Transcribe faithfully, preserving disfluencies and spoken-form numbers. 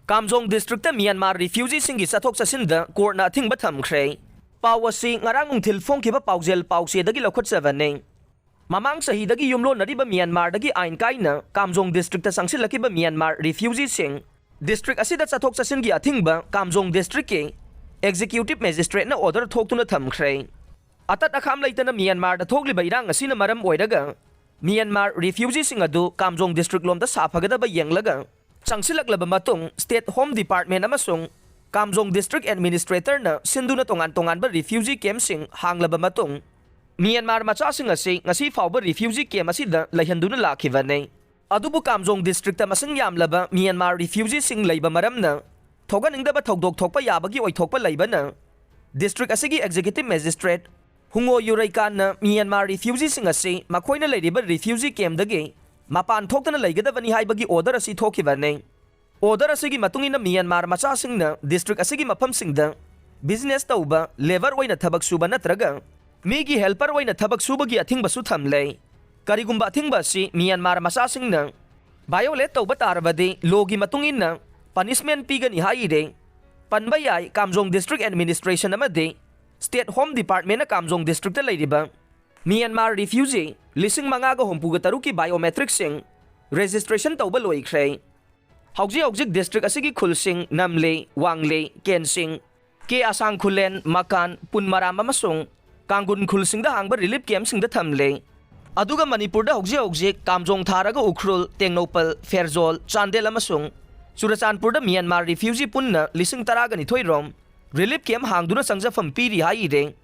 ꯀꯥꯝꯖꯣꯡ district Myanmar ꯔꯤꯐ꯭ꯌꯨꯖꯤꯁꯤꯡꯒꯤ ꯆꯠꯊꯣꯛ ꯆꯠꯁꯤꯟꯗ ꯀꯣꯔꯠꯅ ꯑꯊꯤꯡꯕ ꯊꯝꯈ꯭ꯔꯦ꯫ ꯄꯥꯎ ꯑꯁꯤ ꯉꯔꯥꯡ ꯅꯨꯡꯊꯤꯜ ꯐꯣꯡꯈꯤꯕ ꯄꯥꯎꯖꯦꯜ ꯄꯥꯎꯆꯦꯗꯒꯤ ꯂꯧꯈꯠꯆꯕꯅꯤ꯫ ꯃꯃꯥꯡ ꯆꯍꯤꯗꯒꯤ ꯌꯨꯝꯂꯣꯟꯅꯔꯤꯕ ꯃ꯭ꯌꯥꯟꯃꯥꯔꯗꯒꯤ ꯑꯥꯏꯟ ꯀꯥꯏꯅ ꯀꯥꯝꯖꯣꯡ ꯗꯤꯁꯇ꯭ꯔꯤꯛꯇ ꯆꯪꯁꯤꯜꯂꯛꯈꯤꯕ ꯃ꯭ꯌꯥꯟꯃꯥꯔ ꯔꯤꯐ꯭ꯌꯨꯖꯤꯁꯤꯡ, ꯗꯤꯁꯇ꯭ꯔꯤꯛ ꯑꯁꯤꯗ ꯆꯠꯊꯣꯛ ꯆꯠꯁꯤꯟꯒꯤ ꯑꯊꯤꯡꯕ ꯀꯥꯝꯖꯣꯡ ꯗꯤꯁꯇ꯭ꯔꯤꯛꯀꯤ ꯑꯦꯛꯖꯤꯀ꯭ꯌꯨꯇꯤꯚ ꯃꯦꯖꯤꯁꯇ꯭ꯔꯦꯠꯅ ꯑꯣꯔꯗꯔ ꯊꯣꯛꯇꯨꯅ ꯊꯝꯈ꯭ꯔꯦ꯫ ꯑꯇꯠ ꯑꯈꯥꯝ ꯂꯩꯇꯅ ꯃ꯭ꯌꯥꯟꯃꯥꯔꯗ ꯊꯣꯛꯂꯤꯕ ꯏꯔꯥꯡ ꯑꯁꯤꯅ ꯃꯔꯝ ꯑꯣꯏꯔꯒ ꯃ꯭ꯌꯥꯟꯃꯥꯔ ꯔꯤꯐ꯭ꯌꯨꯖꯤꯁꯤꯡ ꯑꯗꯨ ꯀꯥꯝꯖꯣꯡ ꯗꯤꯁꯇ꯭ꯔꯤꯛ ꯂꯣꯝꯗ ꯁꯥꯐꯒꯗꯕ ꯌꯦꯡꯂꯒ ꯆꯪꯁꯤꯜꯂꯛꯂꯕ ꯃꯇꯨꯡ, ꯁ꯭ꯇꯦꯠ ꯍꯣꯝ ꯗꯤꯄꯥꯔꯠꯃꯦꯟ ꯑꯃꯁꯨꯡ ꯀꯥꯝꯖꯣꯡ ꯗꯤꯁꯇ꯭ꯔꯤꯛ ꯑꯦꯗꯃꯤꯅꯤꯁꯇ꯭ꯔꯦꯇꯔꯅ ꯁꯤꯟꯗꯨꯅ ꯇꯣꯉꯥꯟ ꯇꯣꯉꯥꯟꯕ ꯔꯤꯐ꯭ꯌꯨꯖꯤ ꯀꯦꯝꯞꯁꯤꯡ ꯍꯥꯡꯂꯕ ꯃꯇꯨꯡ, ꯃ꯭ꯌꯥꯟꯃꯥꯔ ꯃꯆꯥꯁꯤꯡ ꯑꯁꯤ ꯉꯁꯤ ꯐꯥꯎꯕ ꯔꯤꯐ꯭ꯌꯨꯖꯤ ꯀꯦꯝꯞ ꯑꯁꯤꯗ ꯂꯩꯍꯟꯗꯨꯅ ꯂꯥꯛꯈꯤꯕꯅꯤ꯫ ꯑꯗꯨꯕꯨ ꯀꯥꯝꯖꯣꯡ ꯗꯤꯁꯇ꯭ꯔꯤꯛꯇ ꯃꯁꯤꯡ ꯌꯥꯝꯂꯕ ꯃ꯭ꯌꯥꯟꯃꯥꯔ ꯔꯤꯐ꯭ꯌꯨꯖꯤꯁꯤꯡ ꯂꯩꯕ ꯃꯔꯝꯅ ꯊꯣꯛꯍꯟꯅꯤꯡꯗꯕ ꯊꯧꯗꯣꯛ ꯊꯣꯛꯄ ꯌꯥꯕꯒꯤ ꯑꯣꯏꯊꯣꯛꯄ ꯂꯩꯕꯅ ꯗꯤꯁꯇ꯭ꯔꯤꯛ ꯑꯁꯤꯒꯤ ꯑꯦꯛꯖꯤꯀ꯭ꯌꯨꯇꯤꯚ ꯃꯦꯖꯤꯁꯇ꯭ꯔꯦꯠ ꯍꯨꯉꯣ ꯌꯨꯔꯩꯀꯥꯟꯅ ꯃ꯭ꯌꯥꯟꯃꯥꯔ ꯔꯤꯐ꯭ꯌꯨꯖꯤꯁꯤꯡ ꯑꯁꯤ ꯃꯈꯣꯏꯅ ꯂꯩꯔꯤꯕ ꯔꯤꯐ꯭ꯌꯨꯖꯤ ꯀꯦꯝꯞꯇꯒꯤ ꯃꯄꯥꯟ ꯊꯣꯛꯇꯅ ꯂꯩꯒꯗꯕꯅꯤ ꯍꯥꯏꯕꯒꯤ ꯑꯣꯔꯗꯔ ꯑꯁꯤ ꯊꯣꯛꯈꯤꯕꯅꯤ꯫ ꯑꯣꯔꯗꯔ ꯑꯁꯤꯒꯤ ꯃꯇꯨꯡ ꯏꯟꯅ ꯃ꯭ꯌꯥꯟꯃꯥꯔ ꯃꯆꯥꯁꯤꯡꯅ ꯗꯤꯁꯇ꯭ꯔꯤꯛ ꯑꯁꯤꯒꯤ ꯃꯐꯝꯁꯤꯡꯗ ꯕꯤꯖꯤꯅꯦꯁ ꯇꯧꯕ, ꯂꯦꯕꯔ ꯑꯣꯏꯅ ꯊꯕꯛ ꯁꯨꯕ ꯅꯠꯇ꯭ꯔꯒ ꯃꯤꯒꯤ ꯍꯦꯜꯄꯔ ꯑꯣꯏꯅ ꯊꯕꯛ ꯁꯨꯕꯒꯤ ꯑꯊꯤꯡꯕꯁꯨ ꯊꯝꯂꯦ꯫ ꯀꯔꯤꯒꯨꯝꯕ ꯑꯊꯤꯡꯕ ꯑꯁꯤ ꯃ꯭ꯌꯥꯟꯃꯥꯔ ꯃꯆꯥꯁꯤꯡꯅ ꯚꯥꯏꯑꯣꯂꯦꯠ ꯇꯧꯕ ꯇꯥꯔꯕꯗꯤ ꯂꯣꯒꯤ ꯃꯇꯨꯡ ꯏꯟꯅ ꯄꯅꯤꯁꯃꯦꯟ ꯄꯤꯒꯅꯤ ꯍꯥꯏꯔꯦ꯫ ꯄꯟꯕ ꯌꯥꯏ, ꯀꯥꯝꯖꯣꯡ ꯗꯤꯁꯇ꯭ꯔꯤꯛ ꯑꯦꯗꯃꯤꯅꯤꯁꯇ꯭ꯔꯦꯁꯟ ꯑꯃꯗꯤ ꯁ꯭ꯇꯦꯠ ꯍꯣꯝ ꯗꯤꯄꯥꯔꯠꯃꯦꯟꯅ ꯀꯥꯝꯖꯣꯡ ꯗꯤꯁꯇ꯭ꯔꯤꯛꯇ ꯂꯩꯔꯤꯕ ꯃ꯭ꯌꯥꯟꯃꯥꯔ ꯔꯤꯐ꯭ꯌꯨꯖꯤ ꯂꯤꯁꯤꯡ ꯃꯉꯥꯒ ꯍꯨꯝꯐꯨꯒ ꯇꯔꯨꯛꯀꯤ ꯕꯥꯏꯑꯣꯃꯦꯇ꯭ꯔꯤꯛꯁꯤꯡ ꯔꯦꯖꯤꯁꯇ꯭ꯔꯦꯁꯟ ꯇꯧꯕ ꯂꯣꯏꯈ꯭ꯔꯦ꯫ ꯍꯧꯖꯤꯛ ꯍꯧꯖꯤꯛ ꯗꯤꯁꯇ꯭ꯔꯤꯛ ꯑꯁꯤꯒꯤ ꯈꯨꯜꯁꯤꯡ ꯅꯝꯂꯦ, ꯋꯥꯡꯂꯦ, ꯀꯦꯟꯁꯤꯡ, ꯀꯦ ꯑꯁꯥꯡ ꯈꯨꯂꯦꯟ, ꯃꯀꯥꯟ, ꯄꯨꯟꯃꯔꯥꯝ ꯑꯃꯁꯨꯡ ꯀꯥꯡꯒꯨꯟ ꯈꯨꯜꯁꯤꯡꯗ ꯍꯥꯡꯕ ꯔꯤꯂꯤꯐ ꯀꯦꯝꯞꯁꯤꯡꯗ ꯊꯝꯂꯦ꯫ ꯑꯗꯨꯒ ꯃꯅꯤꯄꯨꯔꯗ ꯍꯧꯖꯤꯛ ꯍꯧꯖꯤꯛ ꯀꯥꯝꯖꯣꯡ ꯊꯥꯔꯒ ꯎꯈ꯭ꯔꯨꯜ, ꯇꯦꯡꯅꯧꯄꯜ, ꯐꯦꯔꯖꯣꯜ, ꯆꯥꯟꯗꯦꯜ ꯑꯃꯁꯨꯡ ꯆꯨꯔꯆꯥꯟꯄꯨꯔꯗ ꯃ꯭ꯌꯥꯟꯃꯥꯔ ꯔꯤꯐ꯭ꯌꯨꯖꯤ ꯄꯨꯟꯅ ꯂꯤꯁꯤꯡ ꯇꯔꯥꯒ ꯅꯤꯊꯣꯏ ꯔꯣꯝ ꯔꯤꯂꯤꯐ ꯀꯦꯝꯞ ꯍꯥꯡꯗꯨꯅ ꯆꯪꯖꯐꯝ ꯄꯤꯔꯤ ꯍꯥꯏꯔꯦ꯫